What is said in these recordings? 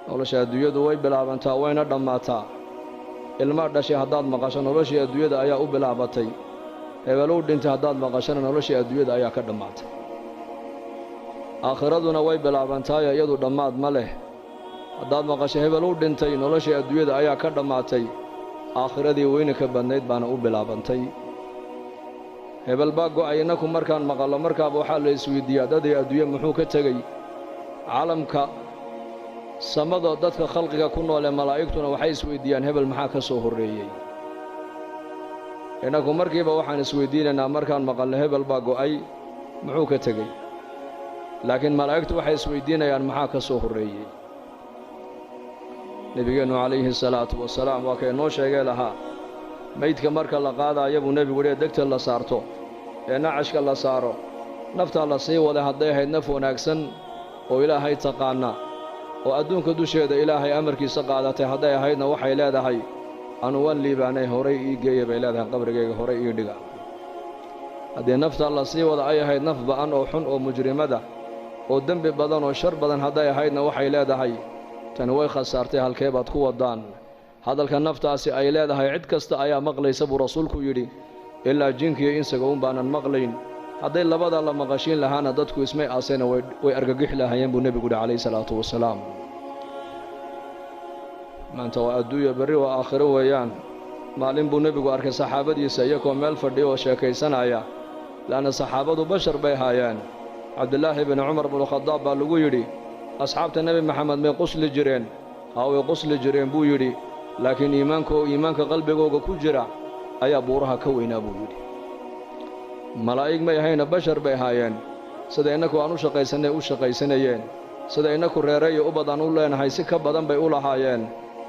Nolosha adduunyadu way bilaabantaa, wayna dhammaataa. Ilma dhashay haddaad maqasho, noloshii adduunyada ayaa u bilaabatay. Hebelow dhintay haddaad maqashona, noloshii adduunyada ayaa ka dhammaatay. Aakhiraduna way bilaabantaayo iyadu dhammaad ma leh. Haddaad maqasho hebelow dhintay, noloshii adduunyada ayaa ka dhammaatay, aakhiradii weyna ka badnayd baana u bilaabantay. Hebel baa go'ay, innaku markaan maqallo markaaba waxaa la isweydiiyaa dadii adduunye muxuu ka tegey. Caalamka samada dadka khalqiga ku nool ee malaa'igtuna waxay isweydiiyaan hebel maxaa ka soo horreeyey. Innaku markiiba waxaan isweydiinaynaa markaan maqalno hebel baa go'ay, muxuu ka tegey, laakiin malaa'igtu waxay isweydiinayaan maxaa ka soo horreeyey. Nebigeennu calayhi salaatu wasalaam waa kay noo sheegay lahaa meydka marka la qaadaayo buu nebigu yidhi, degta la saarto ee nacashka la saaro, naftaa la sii waday hadday ahayd naf wanaagsan oo Ilaahay taqaana oo adduunka dusheeda Ilaahay amarkiisa qaadatay hadday ahaydna, waxay leedahay anu waan liibaanay, horay ii geeya bay leedahay, qabrigayga horay ii dhiga. Haddii naftaa la sii wada ay ahayd naf ba'an oo xun oo mujrimada oo dembi badan oo shar badan hadday ahaydna, waxay leedahay tani way khasaartay, halkee baad ku waddaan. Hadalka naftaasi ay leedahay cid kasta ayaa maqlaysa buu rasuulku yidhi, ilaa jinkiyo insaga un baanan maqlayn. Hadday labada la maqashiin lahaana dadku ismay aasena way argagixi lahaayeen buu nebigu yidhi calayhi salaatu wasalaam. Maanta waa adduunya, berri waa aakhiro weeyaan. Maalin buu nebigu arkay saxaabadiisa iyagoo meel fadhiya oo sheekaysanaya, le'anna saxaabadu bashar bay haayeen. Cabdilaahi bini Cumar binu Khadaab baa lagu yidhi, asxaabta Nebi Maxamed may qusli jireen? Haa, way qusli jireen buu yidhi, laakiin iimaanka qalbigooga ku jira ayaa buuraha ka weynaa buu yidhi. Malaa'ig may ahayna, bashar bay ahaayeen. Sida innaku aan u shaqaysannay u shaqaysanayeen, sida innaku reere iyo ubad aan u leenahay si ka badan bay u lahaayeen,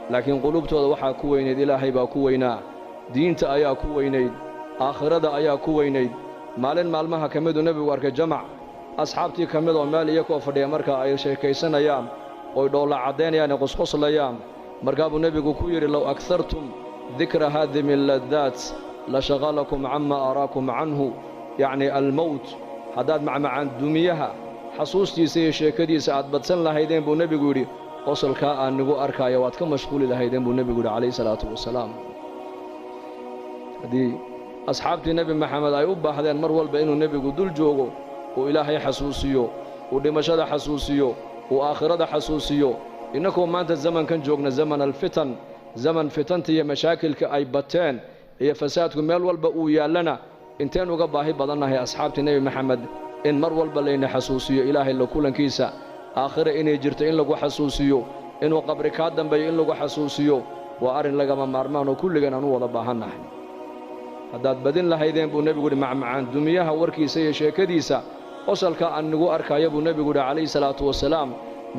laakiin qulubtooda waxaa ku weynayd Ilaahay baa ku weynaa, diinta ayaa ku weynayd, aakhirada ayaa ku weynayd. Maalin maalmaha ka miduu nebigu arkay jamac asxaabtii ka mid oo meel iyakoo fadhiya marka ay sheekaysanayaan oy dhoolla caddaynayaan ee qosqoslayaan. Markaa buu nebigu ku yidhi, low aghartum dikra haadimi lladaat la shaqalakum cama araakum canhu, yacni almowt. Haddaad macmacaan dumiyaha xasuustiisa iyo sheekadiisa aad badsan lahaydeen buu nebigu yidhi, qosolkaa aan nigu arkaayo waad ka mashquuli lahaydeen buu nebigu yidhi calayhi salaatu wasalaam. Haddii asxaabtii Nebi Maxamed ay u baahdeen mar walba inuu nebigu dul joogo, uu Ilaahay xasuusiyo, uu dhimashada xasuusiyo, uu aakhirada xasuusiyo, innakoo maanta zamankan joogna, zaman alfitan, zaman fitanta iyo mashaakilka ay bateen iyo fasaadku meel walba uu yaallana, inteen uga baahi badannahay asxaabtii Nebi Maxamed in mar walba layna xasuusiyo Ilaahay la kulankiisa, aakhira inay jirto in lagu xasuusiyo, inuu qabri kaa dambeeyo in lagu xasuusiyo. Waa arrin lagama maarmaan oo kulligan aan u wada baahannahay. Haddaad badin lahaydeen buu nebigu yidhi macmacaan dumiyaha warkiisa iyo sheekadiisa, qosolka aan nigu arkaayo buu nebigu yidhi calayhi salaatu wasalaam,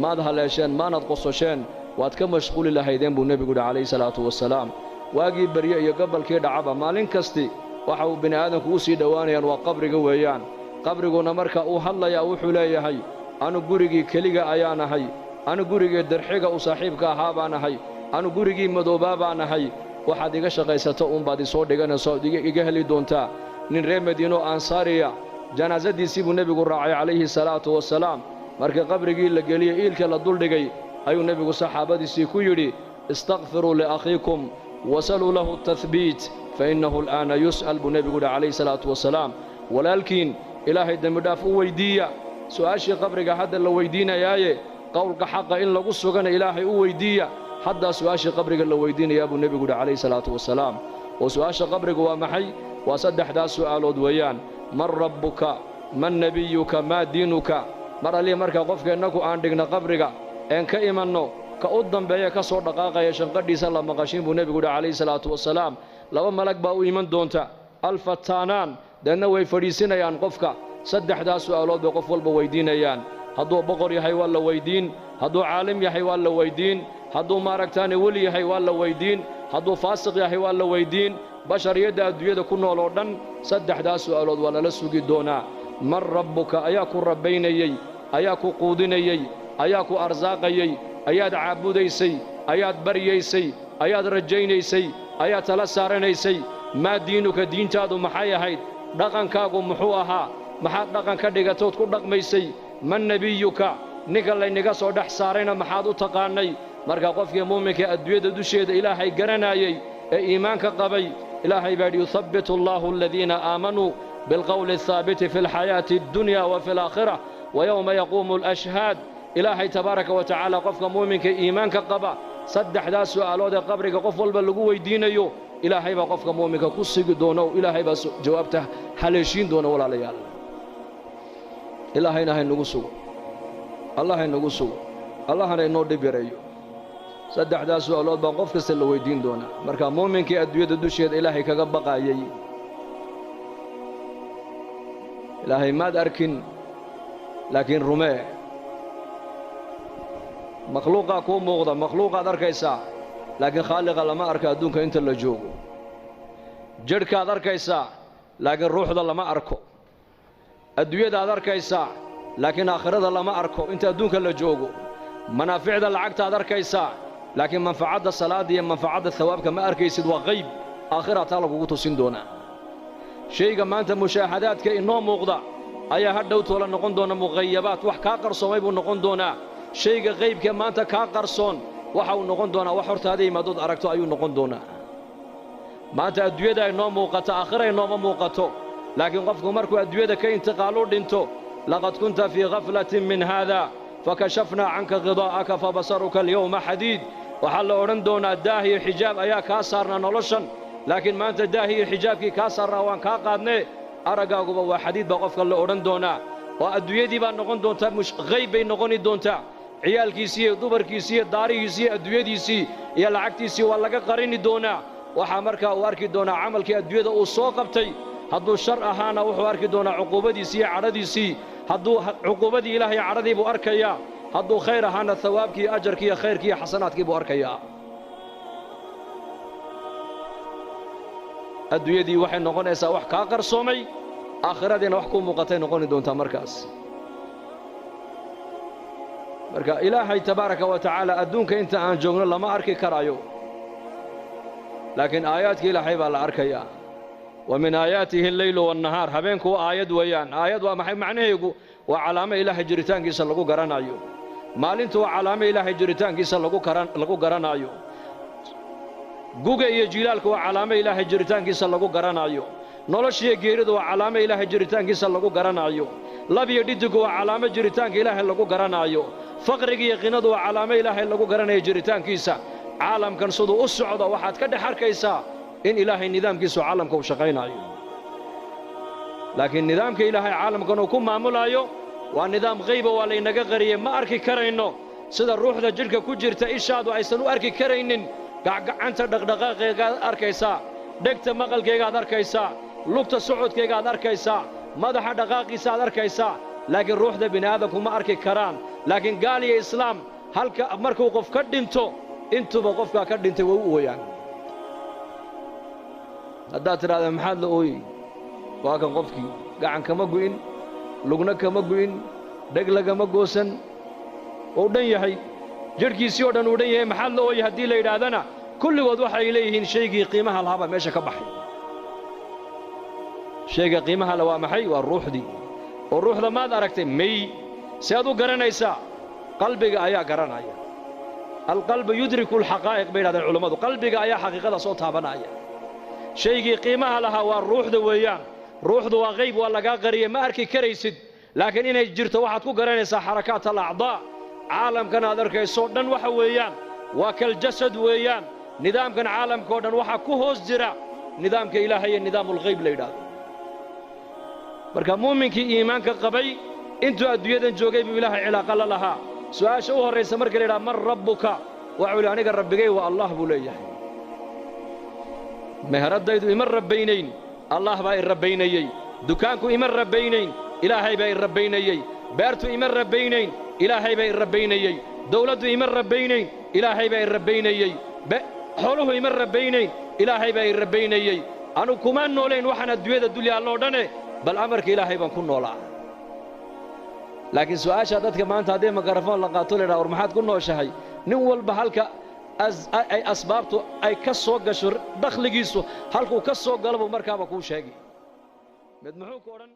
maad haleesheen, maanad qososheen, waad ka mashquuli lahaydeen buu nebigu yidhi calayhi salaatu wasalaam. Waagii berye iyo gabalkii dhacaba maalin kasti waxa uu bini aadamku u sii dhowaanayaan waa qabriga weeyaan. Qabriguna marka uu hadlayaa wuxuu leeyahay, anu gurigii keliga ayaan ahay, anu gurigii darxiga u saaxiibka ahaa baan ahay, anu gurigii madoobaa baan ahay, waxaad iga shaqaysato uunbaad isoo dhiganayso, iga heli doontaa. Nin reer Madiino ansaariya janaasadiisii buu nebigu raacay calayhi salaatu wasalaam. Markii qabrigii la geliyey, iilka la duldhigay, ayuu nebigu saxaabadiisii ku yidhi, istakfiruu liakhiikum wasaluu lahu tahbiit fa innahu al'aana yus'al buu nebigu yidhi calayhi salaatu wasalaam. Walaalkiin Ilaahay dembidhaaf u weyddiiya, su'aashii qabriga hadda la weyddiinayaaye qowlka xaqa in lagu sugana Ilaahay u weyddiiya, haddaa su'aashii qabriga la weyddiinayaa buu nebigu yidhi calayhi salaatu wasalaam. Oo su'aasha qabriga waa maxay? Waa saddexdaas su'aalood weeyaan: man rabbuka, man nebiyuka, maa diinuka. Mar allihii markaa qofka innaku aan dhigno qabriga een ka imanno, ka u dambeeya ka soo dhaqaaqaya shanqadhiisa la maqashiin buu nebigu yidhi calayhi salaatu wasalaam. Laba malag baa u iman doonta, alfataanaan, deedna way fadhiisinayaan qofka. Saddexdaas su'aalood bay qof walba weyddiinayaan. Hadduu boqor yahay waa la weyddiin, hadduu caalim yahay waa la weyddiin, hadduu maaragtaane weli yahay waa la weyddiin, hadduu faasiq yahay waa la weyddiin. Bashariyadda adduunyada ku nool oo dhan saddexdaas su'aalood waa lala sugi doonaa. Man rabbuka, ayaa ku rabbaynayey, ayaa ku quudinayey, ayaa ku arsaaqayey, ayaad caabudaysay, ayaad baryaysay, ayaad rajaynaysay, ayaad tala saaranaysay? Maa diinuka, diintaadu maxay ahayd? Dhaqankaagu muxuu ahaa? Maxaad dhaqan ka dhigatood ku dhaqmaysay? Man nebiyuka, Ninka laynaga soo dhex saarayna maxaad u taqaannay? Marka qofkii muuminka adduunyada dusheeda Ilaahay garanayey ee iimaanka qabay, Ilaahay baa yidhi yuthabbitu allaahu aladiina aamanuu bilqowli athaabiti fi alxayaati addunya wa fi alaakhira wa yowma yaquumu alashhaad. Ilaahay tabaaraka wa tacaala qofka muuminka iimaanka qaba saddexdaas su'aalood ee qabriga qof walba lagu weydiinayo Ilaahay baa qofka muuminka ku sigi doona oo Ilaahay baa jawaabta haleeshiin doona. Walaalayaal, Ilaahayna haynagu sugo, Allah haynagu sugo, Allahna inoo dhib yareeyo. Saddexdaas su'aalood baan qof kasta la weydiin doonaa. Marka muuminkii adduunyada dusheeda Ilaahay kaga baqaayay, Ilaahay maad arkin laakiin rumee. Makhluuqaa kuu muuqda, makhluuqaad arkaysaa, laakiin khaaliqa lama arko adduunka inta la joogo. Jidhkaad arkaysaa, laakiin ruuxda lama arko. Adduunyadaad arkaysaa, laakiin aakhirada lama arko inta adduunka la joogo. Manaaficda lacagtaad arkaysaa, laakiin manfacadda salaadda iyo manfacadda thawaabka ma arkaysid, waa qayb aakhira taa lagugu tusin doonaa. Shayga maanta mushaahadaadka inoo muuqda ayaa hadhow toola noqon doona muqayabaat, wax kaa qarsoomay buu noqon doonaa. Shayga qaybka maanta kaa qarsoon waxa uu noqon doonaa wax hortaada yimaadood aragto ayuu noqon doonaa. Maanta adduunyada inoo muuqato, aakhira inooma muuqato, laakiin qofku markuu adduunyada ka intiqaalu dhinto, laqad kunta fii khaflatin min haada fakashafnaa canka khidaa'aka fabasaruka alyawma xadiid. Waxaa la odhan doonaa daah iyo xijaab ayaa kaa saarnaa noloshan, laakiin maanta daah iyo xijaabkii kaa saarnaa waan kaa qaadnee, araggaaguba waa xadiid baa qofka la odhan doonaa. Oo adduunyadii baa noqon doontaa qayb bay noqoni doontaa. Ciyaalkiisii iyo dumarkiisii iyo daarihiisii iyo adduunyadiisii iyo lacagtiisii waa laga qarini doonaa. Waxaa markaa uu arki doonaa camalkii adduunyada uu soo qabtay. Hadduu shar ahaana wuxuu arki doonaa cuquubadiisii iyo cadhadiisii. Hadduu cuquubadii Ilaahay cadhadii buu arkayaa. Hadduu khayr ahaana thawaabkii, ajarkii iyo khayrkii iyo xasanaadkii buu arkayaa. Adduunyadii waxay noqonaysaa wax kaa qarsoomay, aakhiradiina wax kuu muuqatay noqoni doontaa markaas. Marka Ilaahay tabaaraka wa tacaala adduunka inta aan joogno lama arki karayo, laakiin aayaadka Ilaahay baa la arkayaa. Wa min aayaatihi alleylu waannahaar. Habeenku waa aayad weeyaan. Aayad waa maxay macnaheegu? Waa calaamo Ilaahay jiritaankiisa lagu garanayo. Maalintu waa calaamo Ilaahay jiritaankiisa lagu garanayo. Guga iyo jiilaalku waa calaamo Ilaahay jiritaankiisa lagu garanayo. Noloshiyo geeridu waa calaamo Ilaahay jiritaankiisa lagu garanayo. Lab iyo dhiddigu waa calaamo jiritaanka Ilaahay lagu garanayo. Faqriga iyo qinadu waa calaamo Ilaahay lagu garanayo jiritaankiisa. Caalamkan siduu u socdo waxaad ka dhex arkaysaa in Ilaahay nidaamkiisu caalamka uu shaqaynayo. Laakiin nidaamka Ilaahay caalamkan uu ku maamulayo waa nidaam qayba, waa laynaga qariyey, ma arki karayno. Sida ruuxda jidhka ku jirta ishaadu aysan u arki karaynin, gacgacanta dhaqdhaqaaqeegaad arkaysaa, dhegta maqalkeegaad arkaysaa, lugta socodkeegaad arkaysaa, madaxa dhaqaaqiisaaad arkaysaa, laakiin ruuxda bini'aadamku ma arki karaan. Laakiin gaal iyo islaam halka markuu qof ka dhinto, intuba qofkaa ka dhintay way u ooyaan. Haddaad tidhahda maxaad la ooyey? Waa kan qofkii gacan kama gu'in, lugna kama gu'in, dheg lagama goosan, uu dhan yahay, jidhkiisii oo dhan uu dhan yahay, maxaad la ooyey haddii la yidhaahdana, kulligood waxay leeyihiin shaygii qiimaha lahaabaa meesha ka baxay. Shayga qiimaha le waa maxay? Waa ruuxdii. Oo ruuxda maad aragtay? May. Si aad u garanaysaa? Qalbiga ayaa garanaya. Alqalbu yudriku alxaqaa'iq bay yidhahdeen culammadu. Qalbiga ayaa xaqiiqada soo taabanaya. Shaygii qiimaha lahaa waa ruuxda weeyaan. Ruuxdu waa qayb, waa lagaa qariyey, ma arki karaysid, laakiin inay jirto waxaad ku garanaysaa xarakaat alacdaa. Caalamkan aad arkaysoo dhan waxa weeyaan waa kaljasad weeyaan. Nidaamkan caalamka oo dhan waxaa ku hoos jira nidaamka Ilaahay ee nidaamulghayb la yidhaahdo. Marka muuminkii iimaanka qabay intuu adduunyadan joogay buu Ilaahay cilaaqa la lahaa. Su'aasha u horraysa marka la yidhaha man rabbuka, waxuu yidhi aniga rabbigay waa Allah buu leeyahay. Meheraddaydu ima rabbaynayn, Allah baa i rabbaynayey. Dukaanku ima rabbaynayn, Ilaahay baa i rabbaynayey. Beertu ima rabbaynayn, Ilaahay baa i rabbaynayey. Dawladdu ima rabbaynayn, Ilaahay baa i rabbaynayey. Xooluhu ima rabbaynayn, Ilaahay baa i rabbaynayey. Anugu kumaan noolayn waxaan adduunyada dul yaalloo dhane, bal amarka Ilaahay baan ku noolaa. Laakiin su'aasha dadka maanta haddii makarafoon la qaato la yidhaha war maxaad ku nooshahay, nin walba halka ay asbaabtu ay ka soo gasho dakhligiisu halkuu ka soo galo buu markaaba kuu sheegi. Mid muxuu ku odhan?